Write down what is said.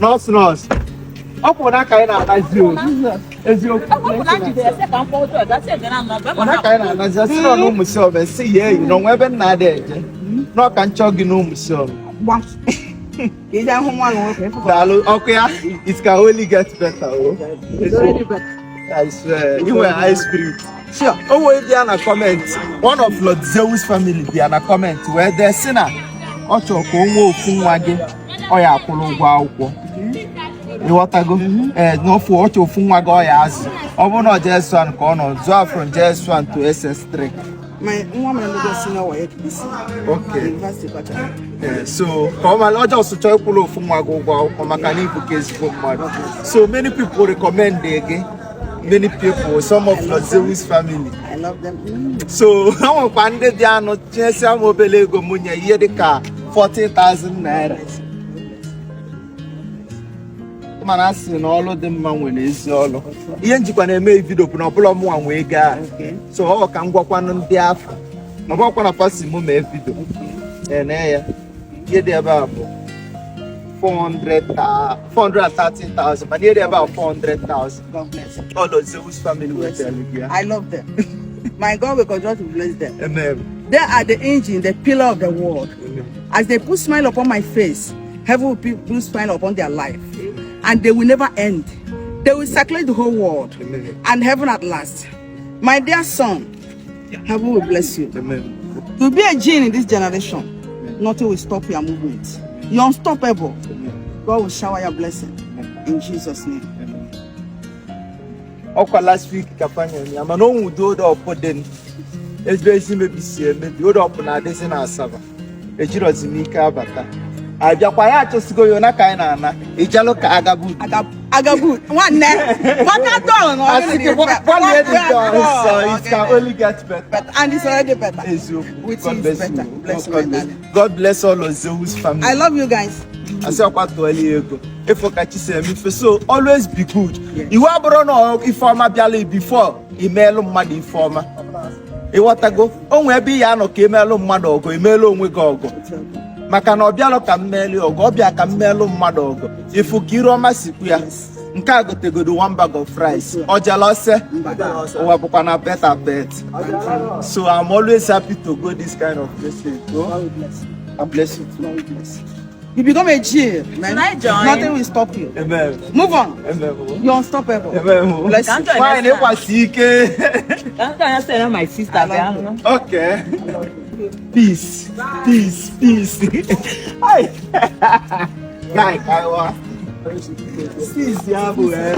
Nọọsụ, nọọsụ, ọ kwụ na ka anyị na-anazi o. Eziokwu. Ọ na ka anyị na-anazi, asị nọ n'Ụmụsị, si ya eyi na onwe ebe nna adị eje n'ọka nchọ gị n'Ụmụsị. Gbam. Ka ị jee hụ nwa gị nwoke. Daalụ, ọkụ ya. It can only get better o. It's already better. I swear, you nwere high spirit. Sure. O nwere bịa na comment, one of Lord Zeus family bịa na comment wee dee sị na ọ chọrọ ka o nwee ofu nwa gị ọ ya akwụrụ ụgwọ akwụkwọ, ịghọtago? Ee, n'ofu ọ chọrọ ofu nwa gị ọ ya azụ, ọ bụrụ na ọ JS1 ka ọ nọ zụọ from JS1 to SS3. My nwa m emego senior WAEC this year. University kwacha. Ee, so ka ọ mara ọjọọ sụchọ ịkwụrụ ofu nwa gị ụgwọ akwụkwọ maka na ịbụ ka ezigbo mmadụ. So many people recommend gị, many people, some of Lord Zeus family. I love them. So ha nwekwa ndị dị anụ tinyesia m obere ego m nye ihe dịka 40,000 naira, mana a sị na ọlụ dị mma nwere ezi ọlụ. Ihe njikwa na-eme video bụ na ọbụla mụnwa nwee ego a. So ọ ka m gwakwanụ ndị afọ, ọ bụrụkwa na fasi mụ mee video. Ene ya, ihe dị ebe a bụ 400, 430,000, mana ihe dị ebe a 400,000. God bless you. All of Zeus family wetara gị ya. I love them. My God will continue to bless them. Amen. They are the engine, the pillar of the world. Amen. As they put smile upon my face, heaven will put smile upon their life. And they will never end. They will circulate the whole world. Amen. And heaven at last. My dear son, heaven will bless you. Amen. To be a gene in this generation, nothing will stop your movement. You're unstoppable. Amen. God will shower your blessing. In Jesus' name. Ọkwa last week ka fanyere ya, mana o nwudo hold up dị ebe ezi mebisi emebi. Hold up na-adịzi na Asaba, ejirozi m ike abata abịakwa ya achọsigo ya na ka anyị na-ana ijelụ ka agabu. Agabu, nwanne, maka dọọ na Asị gị gbalie dị done, so it can only get better. And it's already better. Eziokwu. With God you bless is better. you. Bless you, God my bless. darling. God bless all of Zeus family. I love you guys. Asị ọkwa tụọla ya ego ịfụ ka chi si eme ife. So always be good. Yes. Iwu abụrụ na ife ọma bịala before imeelụ mmadụ ife ọma, ịghọtago? O nwee ebe ị ya anọ ka emeelụ mmadụ ọgụ, emeelụ onwe gị ọgụ, maka na ọ bịalụ ka m meelụ ọgụ, ọ bịa ka m meelụ mmadụ ọgụ. Ịfụ ka iru ọma si kwu ya, nke a gotegodo one bag of rice, ọ jela ose ụwa bụkwa na better bet. So I'm always happy to go this kind of places. God will bless you. I bless you too. God will bless you. You become a G, man. Should I join? Nothing will stop you. Amen. Move on. Amen. You're unstoppable. Amen. Bless you. Can't join Nwaanyị next time. na-ịkwasị ike. Can't join next time, my sister. I love Bịa. Okay. Peace. Peace. Peace. Hi. Guy, kaiwa. Peace ya bụ eh.